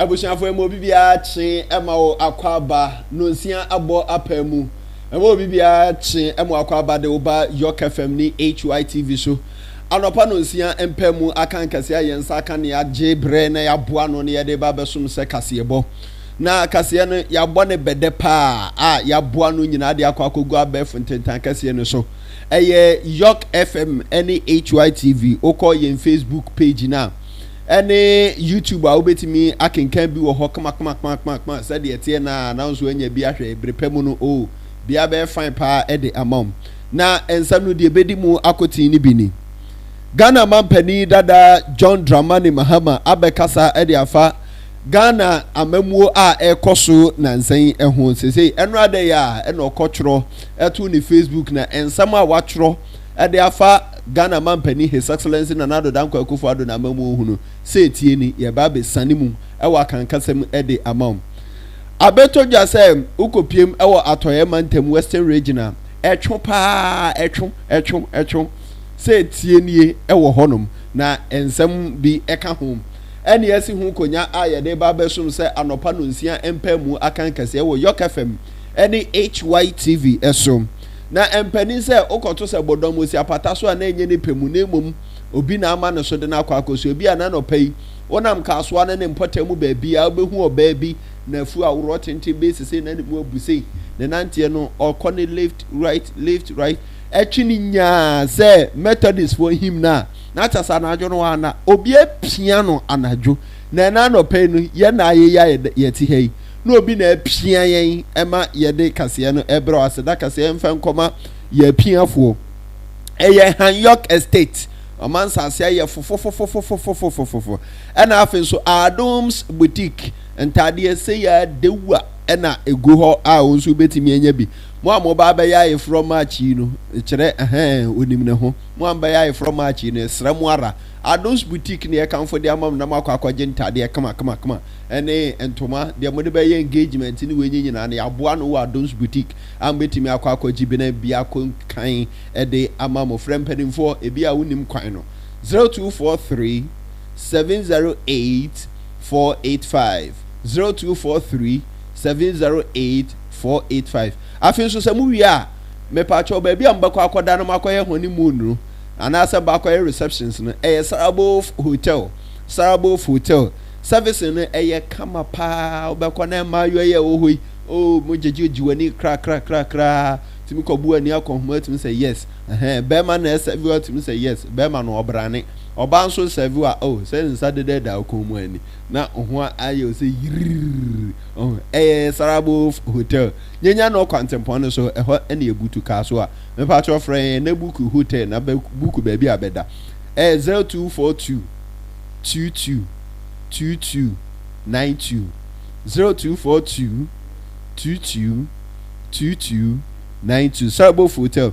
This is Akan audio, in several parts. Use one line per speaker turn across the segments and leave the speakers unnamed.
Abusuafo ɛma obi biara kye ɛma wo akwaaba nonsia abɔ apaa mu ɛma obi biara kye ɛma akwaaba de wo ba York FM ne HYTV so anɔpa nonsia mpaa mu aka nkɛse a yɛn nsa aka ne yɛagye brɛ na yɛaboa ano ne yɛde ba abɛsom sɛ kaseɛbɔ na kaseɛ no yɛabɔ ne bɛdɛ paa a yɛaboa no nyinaa de akɔ akɔgu abɛɛfo ntentan kɛseɛ no so ɛyɛ York FM ne HYTV wokɔ yɛn Facebook page no a ɛne YouTube a wobɛtumi akenkan bi wɔ hɔ kamakamakamakama sɛdeɛ ɛteɛ no a na nso anya bi ahwɛ bere pa mu no o bia bɛyɛ fine paa ɛde ama wo na nsɛm no deɛ ɛbɛdi mu akoten no bi ni Ghana mampanin dada John Dramani Mahama abɛkasa ɛde afa Ghana amammuo a ɛrekɔ so nansa yi ho sesei ɛno adɛ yɛ a ɛna ɔkɔtwerɛ ɛto ne Facebook na nsɛm a watwerɛ ɛde afa Ghana mampanin His Excellency Nana Addo Dankwa Akufo-Addo n'amammuo ho no, sɛ etie ni, yɛreba abɛsiane mu wɔ Akan mu de ama wo. Abɛtɔ dwa sɛ wokɔpiem wɔ Atɔeɛ mantam, Western Region, a, ɛtwo paa, ɛtwo, ɛtwo, ɛtwo, sɛ etie nie wɔ hɔnom, na nsɛm bi ka ho. Ɛne asi ho konya a yɛde reba abɛsom sɛ anɔpa nonsia mpaemu Akan kɛseɛ wɔ York FM ne HYTV so. Na ɛmpanin sɛ wokɔto sɛ bɔdɔm osi apata so a na ɛnyɛ ne pɛ mu na mmom obi na ama ne so de no akɔ akɔsi. Ebia na anɔpa yi wonam Kasoa ne ne mpɔtam mu baabi a wobɛhu ɔbaa bi n'afu aworɔ tenten bɛyɛ sesei na ne mu abu sei. Ne nanteɛ no ɔkɔ ne left right left right ɛtwe ne nyaa sɛ Methodistfoɔ hymn no a na kyɛ sɛ anadwo no ana obi apia no anadwo na ɛna anɔpa yi no yɛn na ayɛ yi a yɛte ha yi na obi na apia yɛn ma yɛde kaseɛ no ɛbrɛ wo. Aseda kaseɛ mfa nkɔma yɛn apiafoɔ. Ɛyɛ Hanyok Estate. Ɔma nsase ayɛ fofofofofofofofofo. Ɛna afei nso Adoms Boutique ntaadeɛ sei a dewa ɛna egu hɔ a wo nso wobɛtumi anya bi. Mo a moba abɛyɛ ayeforɔ March yi no, kyerɛ ɛhɛn onim ne ho. Mo a mobɛyɛ ayeforɔ March yi no, ɛsrɛ mo ara. Adoms Boutique na yɛkamfo de ama mo na moakɔ akɔgye ntaadeɛ kama kama kama. ne ntoma, deɛ mode bɛyɛ engagement ne wei nyinaa no, yɛaboa no wɔ Adom's Boutique a mobɛtumi akɔ akɔgye bi na bi akɔ nkan de ama mo. Frɛ mpanimfoɔ, ebi a wonim kwan no, 0243 708 485, 0243 708 485. Afei nso sɛ mowie a, mepaakyɛw baabi a mobɛkɔ akɔda no moakɔyɛ honeymoon no anaasɛ mobɛakɔyɛ receptions no, ɛyɛ Sarabof Hotel, Sarabof Hotel. Service no ɛyɛ kama paa wobɛkɔ na mmaayewa yi a ɛwɔ hɔ yi oh mo gyegye gye w'ani kra kra kra kra tumi kɔ bu w'ani akɔ nhoma tumi sɛ yes ɛhɛn bɛrima na ɛsɛvi wa tumi sɛ yes bɛrima no ɔbrane ɔbaa nso sɛvi wa oh sɛ nsa deda da kɔn mu ani na ho ayɛ sɛ yiriri oh ɛyɛ Sarabo hotel nyanya no kwantempɔn no so ɛhɔ ɛna ebutu kaa so a mepa kyɛw frɛ yɛn na buku hotel na buku baabi a bɛda ɛyɛ 0242 22 22 92 0242 22 22 92 Sarbof Hotel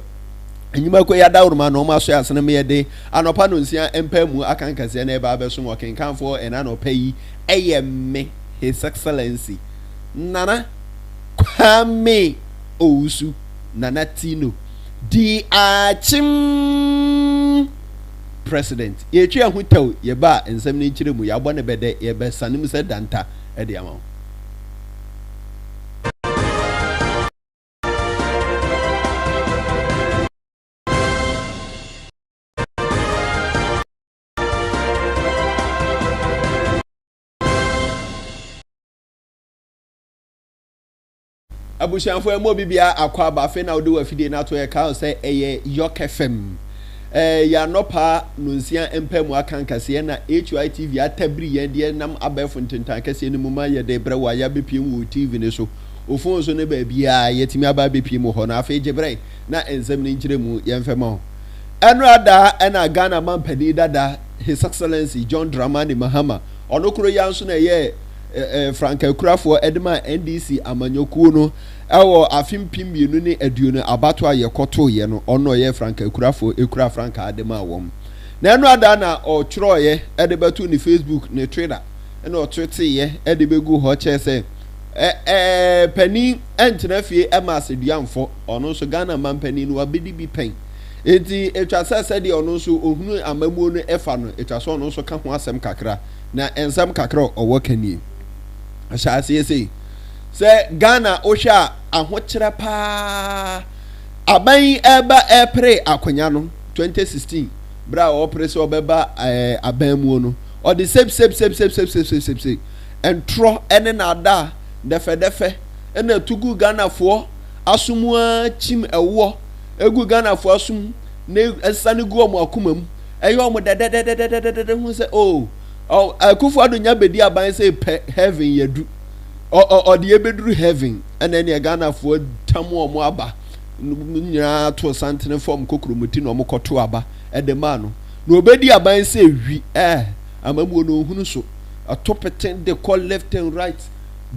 Enyimako yi adaworoma na wɔn asoɛ asene meyɛ de anɔpa nonsia mpaa mu aka nkɛseɛ na ɛba abɛsom ɔkenkanfoɔ ɛna anɔpa yi ɛyɛ me His Excellency Nana Kwame Owusu Nana Tino di akyem President. Yɛtwa ho tɛw, yɛba a nsɛm no nkyerɛ mu, yɛabɔ no bɛdɛ, yɛbɛsane mu sɛ danta de ama wo. Abusuafo ɛmɔ obi biara akɔ aba afei na wode w'afidie no ato ɛka sɛ ɛyɛ York FM. Ɛɛ yɛ anɔpa nonsia mpa mu aka nkaseɛ na HYTV atabiri yɛn deɛ nam abɛɛfo ntentan kɛseɛ no mu ma yɛde brɛ wo a yɛabɛpiem wɔ TV no so, wo phone so ne baabiara yɛatumi aba abɛpiem wɔ hɔ no afei gye berɛ na nsɛm no nkyerɛ mu yɛmfɛ ma wo. Ɛnora da ɛna Ghana mampanin dada His Excellency John Dramani Mahama ɔno koro yi ara nso na ɛyɛɛ frankaakurafoɔ de maa NDC amanyɔkuo no wɔ afe 2020 abatoɔ a yɛkɔtoeɛ no, ɔno na ɔyɛɛ frankaakurafoɔ kura frankaa de maa wɔn. Na ɛno ada na ɔtwerɛeɛ de bɛto ne Facebook, ne Twitter, na ɔtweteeɛ de bɛgu hɔ kyerɛ sɛ ɛɛ panin ntena fie ma asedua mfɔ, ɔno nso Ghana mampanin no wabɛdi bi pɛn. Enti ɛtwa sɛ sɛdeɛ ɔno nso ɔhunu amammuo no ɛfa no, ɛtwa sɛ ɔno nso ka ho asɛm kakra. Na nsɛm kakra a ɔwɔ ka nie. Ɔhyɛ aseɛ sei sɛ Ghana wohwɛ a ahokyerɛ paa aban yi ɛreba ɛrepere akonya no 2016 berɛ a ɔrepere sɛ ɔbɛba ɛɛ aban muo no ɔde sep sep sep sep sep sep sep sep sep ntorɔ ɛne naadaa dɛfɛdɛfɛ ɛna ɛto gu Ghanafoɔ asom ara kyim ɛwoɔ egu Ghanafoɔ asom na ɛsane gu wɔn akoma mu ɛyɛ wɔn dɛdɛdɛdɛdɛdɛdɛ ho sɛ oh Akufo Addo nya bɛdi aban sɛ pɛ heaven yɛdu ɔde yɛbɛduru heaven ɛna ɛneɛ Ghanafoɔ tam wɔn aba nyinaa to santene fam kokromoti na wɔn kɔto aba ɛde maa no na ɔbɛdi aban sɛ wi ɛɛ amamuo no ɔhunu so ɛto pete de kɔ left and right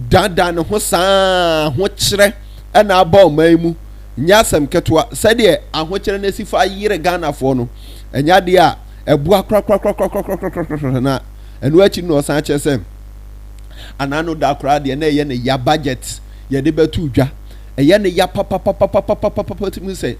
dandan ne ho saa ahokyerɛ ɛna aba ɔman mu nyɛ asɛm ketewa sɛdeɛ ahokyerɛ no asi fa yere Ghanafoɔ no ɛnyɛ adeɛ a ɛboa korakorakorakorakorakorakorakora na ɛno akyi no na ɔsan kyerɛ sɛ anano da koraa deɛ na ɛyɛ ne ya budget yɛde bɛto dwa ɛyɛ ne ya papapapapapapapa tumi sɛ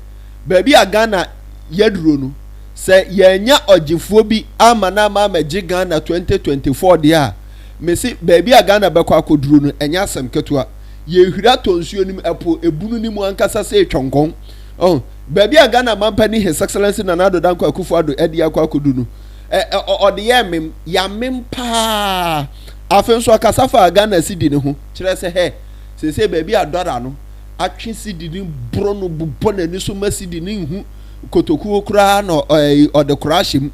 baabi a Ghana yɛduro no sɛ yɛanya ɔgyefoɔ bi ama no ama amɛgye Ghana 2024 deɛ a mese baabi a Ghana bɛkɔ akɔduro no ɛnyɛ asɛm ketewa yɛhwiri atɔ nsuo no mu ɛpo ebunu no mu ankasa sɛ ɛtwɔnkɔn ɔn Baabi a Ghana manpanin His Excellency Nana Addo Dankwa Akufo Addo adi akɔ akɔdu no, ɛ, ɛ, ɔde yɛɛ mem. Yɛamem paa. Afei nso ɔkasa faa Ghana cedi no ho, kyerɛ sɛ hɛ, seesei baabi a dɔla no atwe cedi no boro no bobɔ n'ani so ma cedi no nhu kotokuo koraa na ɔ, ɔde kora ahyɛ mu.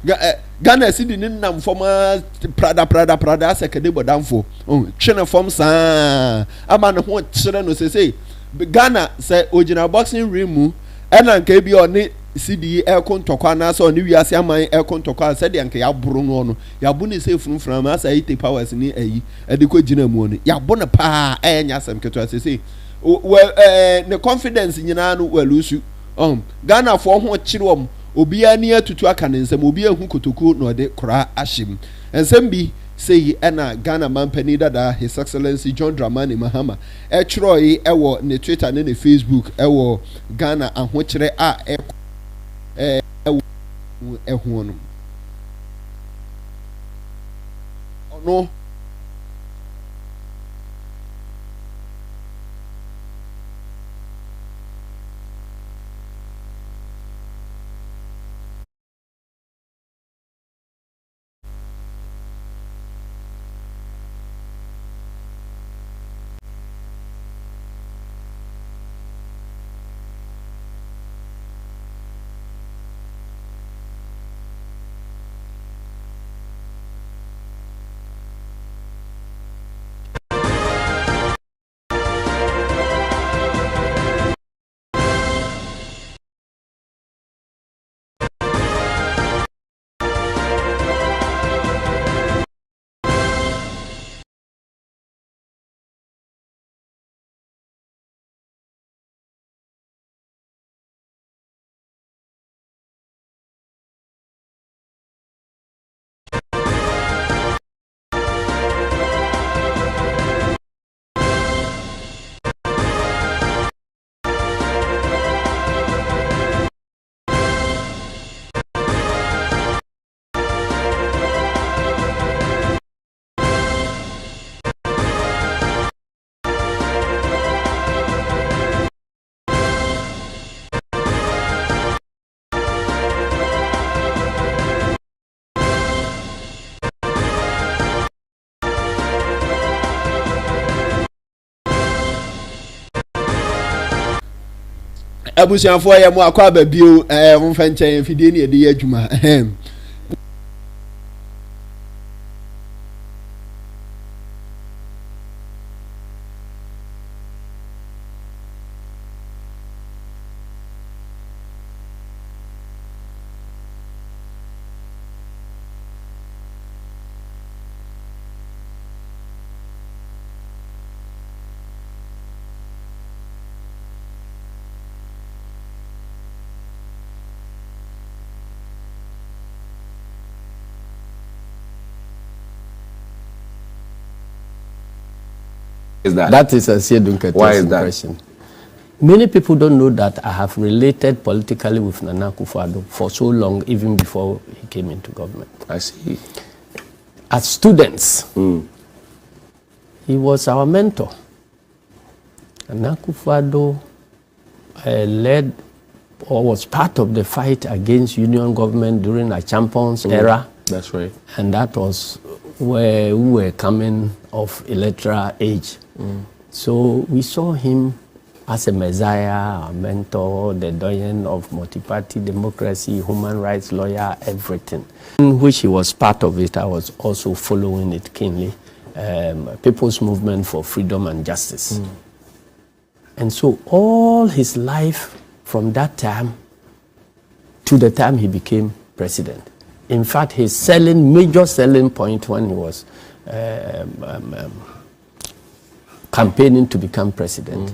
Ga, ɛ, Ghana cedi no nam fam ara prada prada prada asɛ kɛde bɔdamfoɔ. Oh, twe no fam saa ama ne ho kyerɛ no seesei. Ghana sɛ ogyina boxing ring mu ɛna nka ebi ɔne sidi yi ɛko ntɔkwa anaasɛ ɔne wiase aman ɛko ntɔkwa a sɛdeɛ nka yɛaboro noɔ no yɛabo ne sɛ funfuna ma asɛ ayite powers ne ayi ɛde kɔ gyina mu no yɛabo no paa ɛyɛ nyɛ asɛm ketewa sese wɔ ɛɛ ne confidence nyinaa no wɔalusu ɔn Ghanafoɔ ho kyerɛ wɔn obiara ni atutu aka ne nsɛm obiara hu kotokuo na ɔde koraa ahyɛ mu nsɛm bi sei ɛna Ghana manpanin dada His Excellency John Dramani Mahama twerɛe wɔ ne Twitter ne ne Facebook wɔ Ghana ahokyerɛ a ɛkɔ wɔ mu ho no. Ɔno. Abusuafoɔ yɛ mo akɔ aba bio ɛɛ mo nfa nkyɛn mfidie ne yɛde yɛ adwuma ɛhɛn.
Is that?
That is Asiedu Nketia's impression. Many people don't know that I have related politically with Nana Akufo-Addo for so long, even before he came into government.
I see.
As students, He was our mentor. Nana Akufo-Addo led or was part of the fight against union government during Acheampong's era.
That's right.
And that was where we were coming of electoral age. So we saw him as a messiah, a mentor, the doyen of multi-party democracy, human rights lawyer, everything. In which he was part of it, I was also following it keenly. People's Movement for Freedom and Justice. And so all his life from that time to the time he became president. In fact, his major selling point when he was campaigning to become president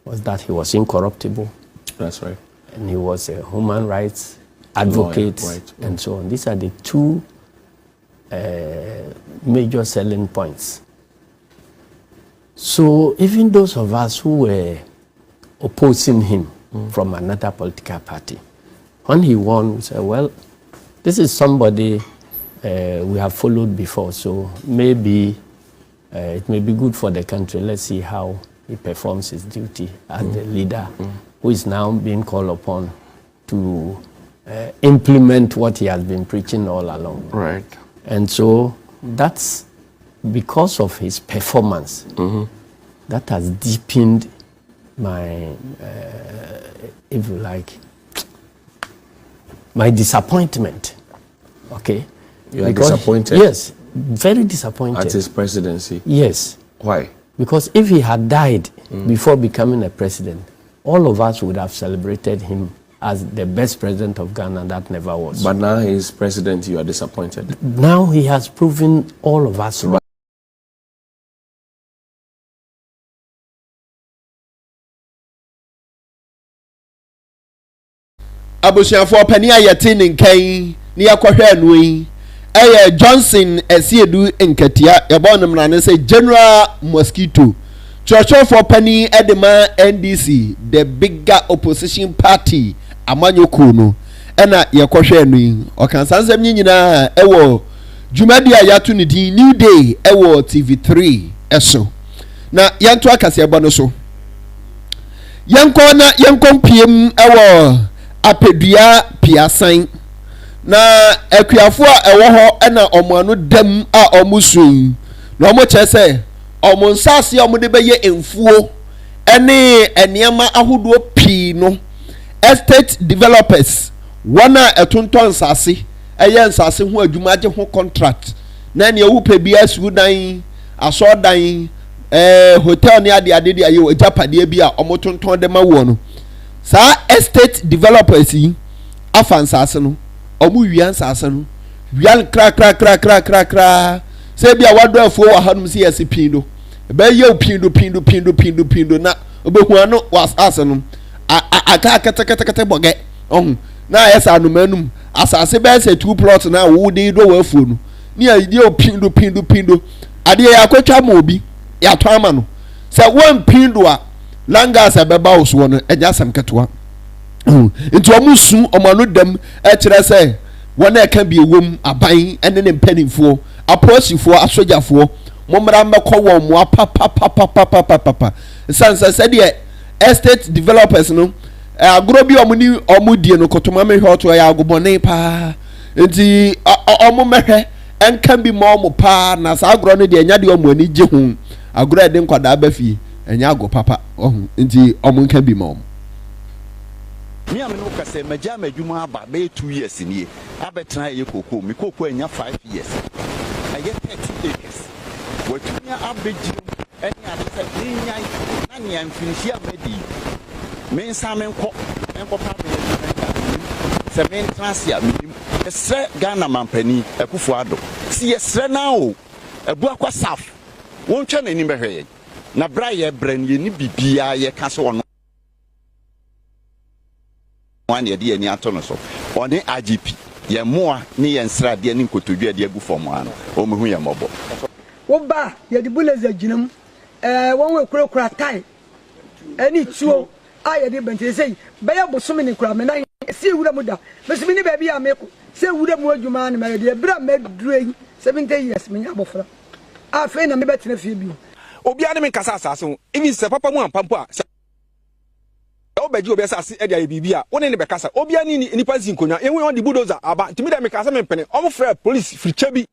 was that he was incorruptible.
That's right.
And he was a human rights advocate,
lawyer, right.
and so on. These are the two major selling points. So even those of us who were opposing him from another political party, when he won, we said, well, this is somebody we have followed before, so maybe it may be good for the country. Let's see how he performs his duty as the leader who is now being called upon to implement what he has been preaching all along. And so that's because of his performance that has deepened my, if you like, my disappointment. Okay?
You are
Because
disappointed?
Yes, very disappointed.
At his presidency?
Yes.
Why?
Because if he had died before becoming a president, all of us would have celebrated him as the best president of Ghana that never was.
But now he is president, you are disappointed.
Now he has proven all of us wrong.
Abusuafoɔ panin a yɛte ne nkan ne yɛkɔhwɛ no yi ɛyɛ Johnson Asiedu Nketia, yɛbɔ no mmara ne sɛ General Mosquito, kyerɛkyerɛfoɔ panin de ma NDC, the bigger opposition party amanyɔkuo no, ɛna yɛkɔhwɛ no yi. Ɔka saa nsɛm yi nyinaa ɛwɔ dwumadi a yɛato ne din New Day ɛwɔ TV3 ɛso. Na yɛnto akaseɛbɔ no so, yɛnkɔ na yɛnkɔ mpiem ɛwɔ Apedua Piasan na akuafoɔ a ɛwɔ hɔ ɛna ɔmo ano dam a ɔmo so yi, na ɔmo kyerɛ sɛ ɔmo nsaase a ɔmo de bɛyɛ mfuo ɛne nneɛma ahodoɔ pii no, estate developers, wɔn a ɛtontɔn nsaase, ɛyɛ nsaase ho adwuma, agye ho contract na nea wopɛ bi asiw dan, asɔɔdan, hotel ne adeade de ayɛ agyapadeɛ bi a ɔmo tontɔn de ma wɔ no, saa estate developers yi afa nsaase no, ɔmo wia nsaase no, wia no krakrakrakrakrakra. Sɛ ebi a wadɔ afuo wɔ hanom sɛ yɛsi pii do, ɛbɛyɛ o pii do pii do pii do pii do pii do, na obehu ano wɔ asase no aka ketekete bɔgɛ ɔho na ayɛ sɛ anoma anum asase bɛyɛ sɛ 2 plot na awo de do wɔ afuo no ne yɛ o pii do pii do pii do. Adeɛ yɛ akɔtwa ma obi yɛatɔ ama no sɛ wɔn pii do a, langas ɛbɛba wo soɔ no ɛnyɛ asɛm ketewa. Nti wɔn su wɔn ano dam ɛkyerɛ sɛ wɔn a ɛka bi ewom, aban ɛne ne mpanimfoɔ, apolisifoɔ, asogyafoɔ, mo mmara mmɛkɔ wɔn mo apapapapapapapa nsansa sɛdeɛ estate developers no agorɔ bi a wɔn ni wɔn die no kotoma mehwɛ ɔto ɛyɛ agobɔne paa. Nti wɔn mmɛhwɛ ɛnka bi ma wɔn paa na saa agorɔ no deɛ ɛnya deɛ wɔn ani gye ho, agorɔ a yɛde nkwadaa ba fie ɛnyɛ agɔ papa ɔho, nti wɔn nka bi ma wɔn.
Me a me ne wo kasa yi, magyaa m'adwuma aba bɛyɛ 2 years nie, abɛtena ɛyɛ kookoo. Me kookoo anya 5 years, ɛyɛ 30 acres. Watumi abɛgyina mu ɛne ade sɛ menyae na nea mfirinhyia a madi yi, mensan menkɔ nkɔpa abɛyɛ adwuma yi a menim sɛ mentena ase a menim. Yɛsrɛ Ghana mampanin Akufo-Addo sɛ yɛsrɛ no ara o, Abuakwa Saf, wɔntwa n'anim bɛhwɛ yɛn. Na berɛ a yɛbrɛ no, yɛnni biribiara yɛka sɛ ɔno a na yɛde yɛn ani ato no so. Ɔne IGP, yɛn mmoa ne yɛn nsradeɛ ne nkotodwe a yɛde agu fam ha no, wɔmmɛhu yɛn mmɔbɔ.
Wo ba a, yɛde bulldozer gyina mu. Ɛɛ, wɔn a wɔkurakura tae ne tuo a yɛde ba nti, seesei bɛyɛ bosome ne koraa, me nan sii wura mu da. Me nso menni baabi a mekɔ. Sɛ wura mu adwuma ara na mayɛ deɛ, berɛ a maduru yi, 70 years, menyɛ abɔfra. Afei na mebɛtena fie bio.
Obiara ne me nkasa asaase ho. Even sɛ papa mu ampa mpo a, sɛ wobɛgye obi asase de ayɛ biribi a, wo ne no bɛkasa. Obiara ne nnipa nsi nkonnwa. Yɛhu wɔn de bulldozer aba. Nti me deɛ mekaa sɛ mempene. Wɔfrɛɛ police firi kyɛ bi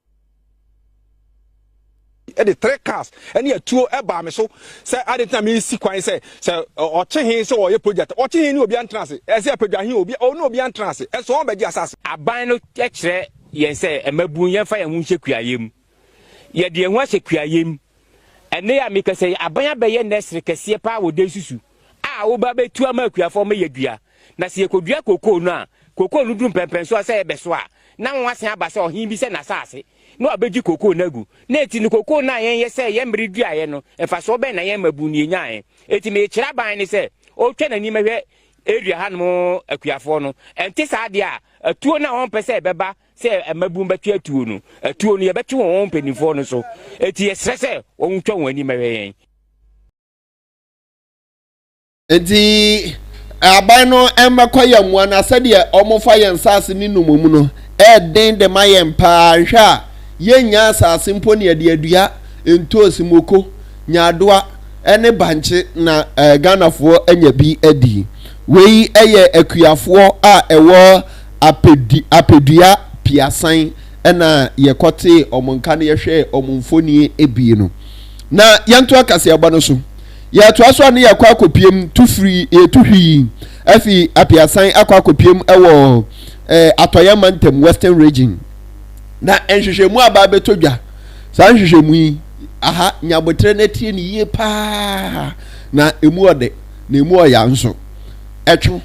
de three cars ne atuo baa me so sɛ ade nti na mesi kwan sɛ sɛ ɔkye he sɛ ɔyɛ project. Ɔkye he ne obiara ntena ase. Ɛsɛ apadwa he obi ɔne obiara ntena ase. Ɛnso wɔn bɛgye asase.
Aban no kyerɛ yɛn sɛ mmabun yɛmfa yɛn ho nhyɛ kuayɛ mu. Yɛde yɛn ho ahyɛ kuayɛ mu. Ɛnnɛ yi a mekasa yi, aban abɛyɛ nursery kɛseɛ paa wɔ Densusu a woba bɛtu ama akuafoɔ ma yɛadua. Na sɛ yɛkɔdua kokoo no a, kokoo no duru mpɛnpɛnsoɔ a sɛ ɛbɛso a, na wɔn asan aba sɛ ɔhene bi sɛ n'asase na wabɛgye kokoo no agu. Na enti no kokoo no a yɛn yɛ sɛ yɛn mmere duaeɛ no, mfasoɔ bɛn na yɛn mmabun no yɛnyaeɛ? Enti merekyerɛ aban no sɛ ɔretwa n'anim ahwɛ area hanom akuafoɔ no. Ɛnte saa deɛ a, atuo no a wɔmpɛ sɛ ɛbɛba sɛ mmabun bɛtwe atuo no, atuo no yɛbɛtwe wɔn wɔn mpanimfoɔ no so. Enti yɛsrɛ sɛ wɔntwa wɔn ani mmɛhwɛ yɛn.
Nti aban no mmɛkɔ yɛn mmoa na sɛdeɛ wɔfa yɛn nsaase ne nnommum no ɛyɛ den de ma yɛn paa nhwɛ a yɛnnya asaase mpo ne yɛde adua ntoosi, moko, nyaadoa ne bankye na Ghanafoɔ anya bi adi. Wei yɛ akuafoɔ a ɛwɔ Apedi, Apedua Piasan na yɛkɔtee wɔn nka na yɛhwɛɛ wɔn mfonie bi no. Na yɛntoa kaseɛbɔ no so. Yɛtoa so a ne yɛkɔ akɔpiem tu firi yɛtu hwii afi Apiasan akɔ akɔpiem wɔ eh, Atɔeɛ mantam Western Region. Na nhwehwɛmu aba abɛtɔ dwa. Saa nhwehwɛmu yi, aha nyabotrɛ no atie ne yie paa na emu ɔdɛ na emu ɔya nso. Ɛtwo.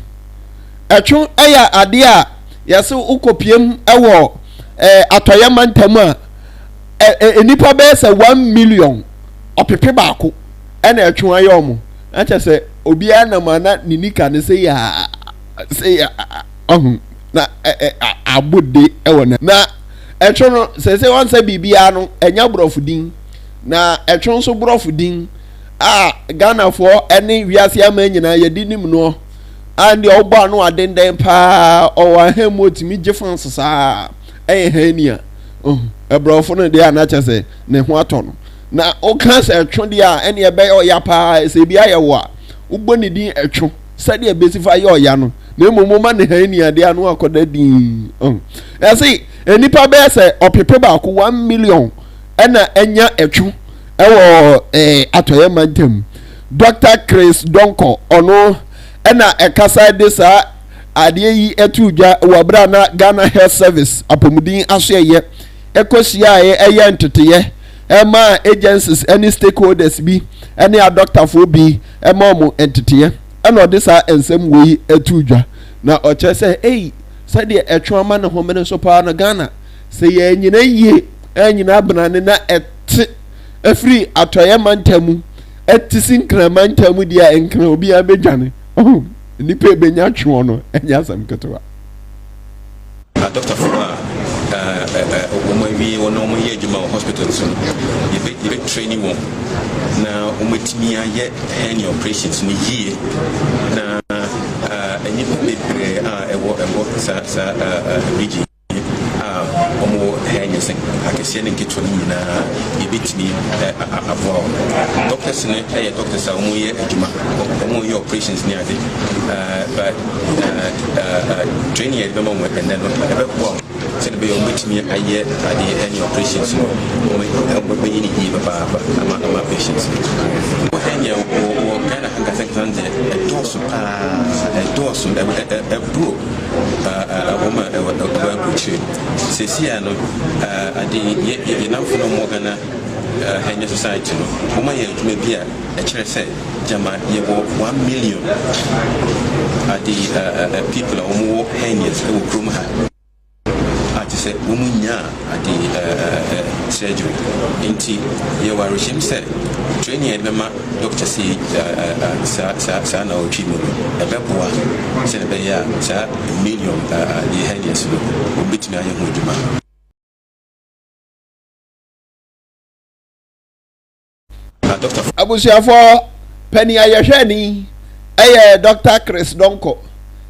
Ɛtwo yɛ adeɛ a yɛse wokɔpiem wɔ eh, Atɔeɛ mantam a nnipa bɛyɛ sɛ 1 million ɔpepe baako ɛna ɛtwe ayɛ ɔmo na kyerɛ sɛ obiara nam a na ne nika no sɛ yaa sɛ yaa ɔho na abode ɛwɔ na na ɛtwe no sɛ sɛ wɔn sɛ biribiara no ɛnya borɔfo din na ɛtwe nso borɔfo din a Ghanafoɔ ɛne wiase ama nyinaa yɛde nim noɔ a deɛ ɔbɔ ano adendɛn paa ɔwɔ ahɛn mu otumi gye fans saa ɛyɛ hɛn nia ɛborɔfo no deɛ a na kyerɛ sɛ ne ho atɔ no na woka sɛ ɛtwo deɛ a ɛne ɛbɛyɛ ɔya paa sɛ ebi ayɛ wo a wobɔ ne din ɛtwo sɛdeɛ ɛbɛsi fa yɛ ɔya no na mmom woma ne han ni adeɛ ano akɔda din ɛse nnipa bɛyɛ sɛ ɔpepe baako 1 million ɛna ɛnya ɛtwo ɛwɔ ɛɛ atɔeɛ mantam. Dr. Chris Donkor ɔno ɛna ɛkasa de saa adeɛ yi ɛto dwa wɔ abere a na Ghana Health Service apɔmuden asoɛyɛ ɛkɔhyiaeɛ ɛyɛ nteteyɛ ɛma agencies ɛne stakeholders bi ɛne adɔktafoɔ bi ɛma wɔn nteteyɛ ɛna ɔde saa nsɛm wei ɛto dwa na ɔkyerɛ sɛ ei sɛdeɛ ɛtwe ama ne homene so paa no Ghana sɛ yɛanyina yie anyina benane na ɛte ɛfiri atɔeɛ mantam mu ɛte si nkran mantam mu deɛ a nkran obiara bɛdwane ɔho nnipa ɛbɛnya tweɔ no ɛnyɛ asɛm ketewa.
Adɔktafoɔ a wɔawie wɔn a wɔyɛ adwuma wɔ hospital so no, yɛbɛ yɛbɛ training wɔn na wɔatumi ayɛ hernia operations no yie na nnipa bebree a ɛwɔ ɛwɔ saa saa region a wɔwɔ hernias akɛseɛ ne nketewa no nyinaa yɛbɛtumi aboa wɔn. Doctors no yɛ doctors a wɔyɛ adwuma, wɔyɛ operations ne ade, but training yɛde bɛma wɔn ɛnnɛ no ɛbɛboa wɔn sɛdeɛ ɛbɛyɛ wɔbɛtumi ayɛ adeɛ hernia operations no wɔbɛyɛ ne yie papaapa ama ama patients no. Hernia wɔ Ghana ankasa ankasa deɛ ɛdɔɔso paa, ɛdɔɔso ɛboro wɔn a ɛwɔ aburokyire. Seesei a no ade yɛ yɛn nnamfo no a wɔwɔ Ghana Hernia Society no wɔayɛ adwuma bi a ɛkyerɛ sɛ gyama yɛwɔ 1 million ade people a wɔwɔ hernias wɔ kurom ha a kyerɛ sɛ wɔn nyaa ade surgery. Nti yɛwɔ awerɛhyɛm sɛ training a yɛde bɛma doctors yi saa saa saa nnawɔtwe mu no ɛbɛboa sɛdeɛ ɛbɛyɛ a saa million ade hernias no wɔbɛtumi ayɛ ho adwuma.
Abusuafoɔ, panin a yɛhwɛ ni yɛ Dɔkta Chris Donkor.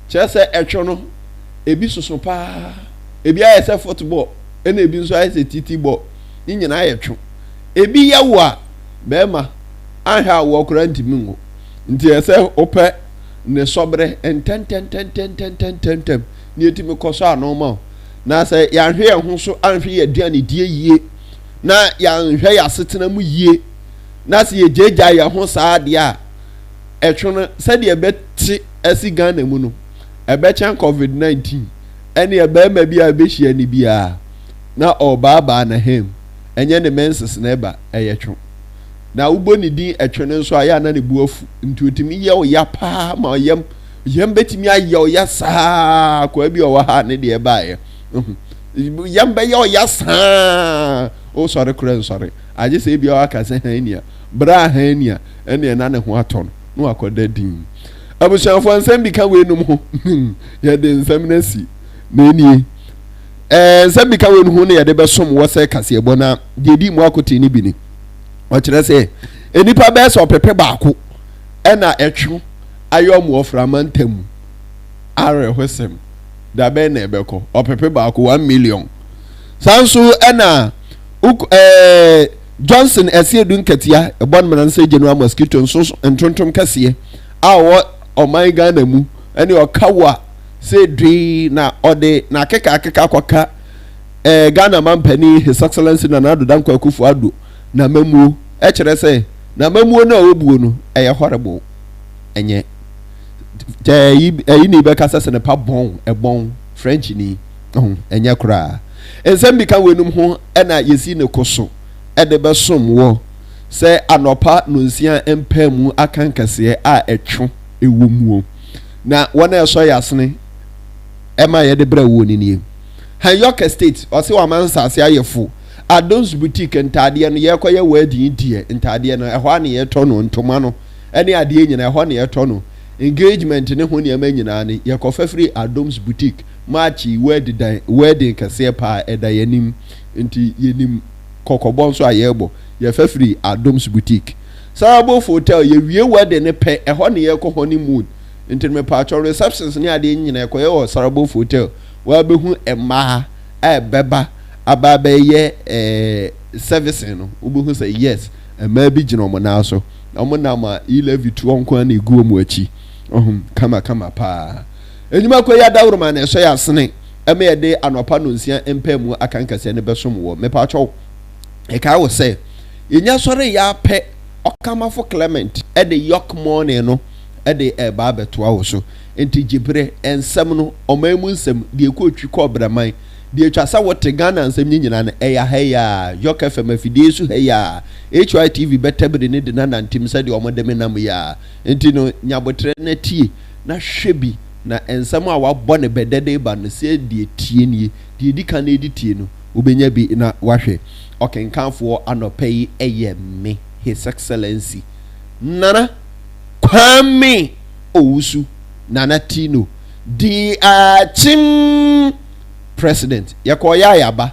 Kyerɛ sɛ ɛtwo no, ebi soso paa. Ebi ayɛ sɛ football, ɛna ebi nso ayɛ sɛ titi ball. Ne nyinaa yɛ two. Ebi yɛ wo a, bɛrima. Anhwɛ a woɔ koraa ntumi nwo. Nti ɛsɛ sɛ wopɛ ne sɔberɛ ntɛntɛntɛntɛntɛntɛntɛm na yɛtumi kɔsɔ ano ma wo. Na sɛ yɛanhwɛ yɛn ho so anhwɛ yɛn aduanedie yie na yɛanhwɛ yɛn asetena mu yie na sɛ yɛgyaagyaa yɛn ho saa deɛ a, ɛtwe no sɛdeɛ ɛbɛte asi Ghana mu no, ɛbɛkyɛn COVID-19 ɛne ɛbɛrima bi a ɛbɛhyia no biara na ɔrebaabaa n'ahem. Ɛnyɛ ne menses na ɛba, ɛyɛ two. Na wobɔ ne din ɛtwe no nso a, ɛyɛ a na ne bo afu. Nti otumi yɛ wo ya paa ma yam yam bɛtumi ayɛ wo ya saa akwaa bi a ɔwɔ ha ne deɛ ɛbaeɛ. Yam bɛyɛ wo ya saa wosɔre korɛ nsɔre. Agye sɛ ebia waka sɛ hernia. Berɛ a hernia ɛneɛ na ne ho atɔ no na wakɔda din. Abusuafoɔ nsɛm bi ka weinom ho. Yɛde nsɛm no asi na ɛnie. Ɛɛ nsɛm bi ka weinom ho na yɛde bɛsom wɔ sɛ kaseɛbɔ na deɛ ɛdi mu akoten no bi ni. Ɔkyerɛ sɛ nnipa bɛyɛ sɛ ɔpepe baako ɛna ɛtwe ayɛ ɔmo ɔframa ntam awerɛhosɛm. Da bɛn na ɛbɛkɔ? Ɔpepe baako, 1 million. Saa nso ɛna ɛɛ Johnson Asiedu Nketia ɛbɔ no mmara sɛ General Mosquito nso ntontom kɛseɛ a ɔwɔ ɔman Ghana mu ɛne ɔkawa sɛ dui na ɔde n'akeka akeka akɔka ɛɛ Ghana mampanin His Excellency Nana Addo Dankwa Akufo-Addo n'amammuo. Ɛkyerɛ sɛ n'amammuo no a ɔbuo no ɛyɛ horrible, ɛnyɛ ɛyi ɛyi ni bɛka sɛ sɛnɛpa bɔn ɛbɔn French ni ɔho ɛnyɛ koraa. Nsɛm bi ka weinom ho ɛna yɛsi ne ko so ɛde bɛsom wɔ sɛ anɔpa nonsia mpaamu aka nkɛseɛ a ɛtwo ɛwɔ muo na wɔn a ɛsɔ yɛ asene ɛma yɛde brɛ woɔ no nie. Hanyock Estate, ɔse wama nsaase ayɛ fo. Adon's Boutique ntaadeɛ no yɛkɔyɛ wedding deɛ ntaadeɛ no ɛhɔ a na yɛtɔ no, ntoma no ɛne adeɛ nyinaa ɛhɔ na yɛtɔ no, engagement ne ho nneɛma nyinaa no yɛkɔfa firi Adom's Boutique. March yi wedding dan wedding kɛseɛ paa ɛda yɛn anim nti yɛnim kɔkɔbɔ nso a yɛrebɔ yɛfa firi Adom's Boutique. Sarabov Hotel yɛwie wedding no pɛ ɛhɔ na yɛkɔ honeymoon nti no mepaakyɛw receptions ne adeɛ nyinaa ɛkɔyɛ wɔ Sarabov Hotel. Woabɛhu mmaa a ɛbɛba aba abɛyɛ ɛɛ servicing no, wobɛhu sɛ yes, mmaa bi gyina wɔn nan so. Wɔn nam a e-levy toɔ nko ara na ɛgu wɔn akyi. Ɔhum, kama kama paa. Enyuma kɔ yi adaworoma na ɛsɔ yɛ asene ɛma yɛde anɔpa nonsia mpaamu akankaseɛ no bɛsom wɔ. Mepaakyɛw, ɛkae wo sɛ yɛnya sɔre yɛ apɛ Ɔkamafo Clement de York Morning no de ɛreba abɛtoa wo so. Nti gye berɛ, nsɛm no, ɔman mu nsɛm, deɛ ɛkɔ twi kɔ ɔbraman, deɛ ɛtwa sɛ wote Ghana nsɛm no nyinaa no, ɛyɛ ha yi ara, York FM afidie yi so ha yi ara, HYTV bɛtɛbere ne de no anantim sɛdeɛ wɔde me nam yi ara. Nti no, nya aboterɛ na tie, na hwɛ bi, na nsɛm a wɔabɔ no bɛdɛ de reba no, sɛ deɛ tie nie, deɛ ɛdi kan na ɛdi tie no, wobɛnya bi na woahwɛ. Ɔkenkanfoɔ anɔpa yi yɛ me, His Excellency Nana Kwame Owusu Nana Tino Diakyem President. Yɛkɔɔ yɛ a yɛaba.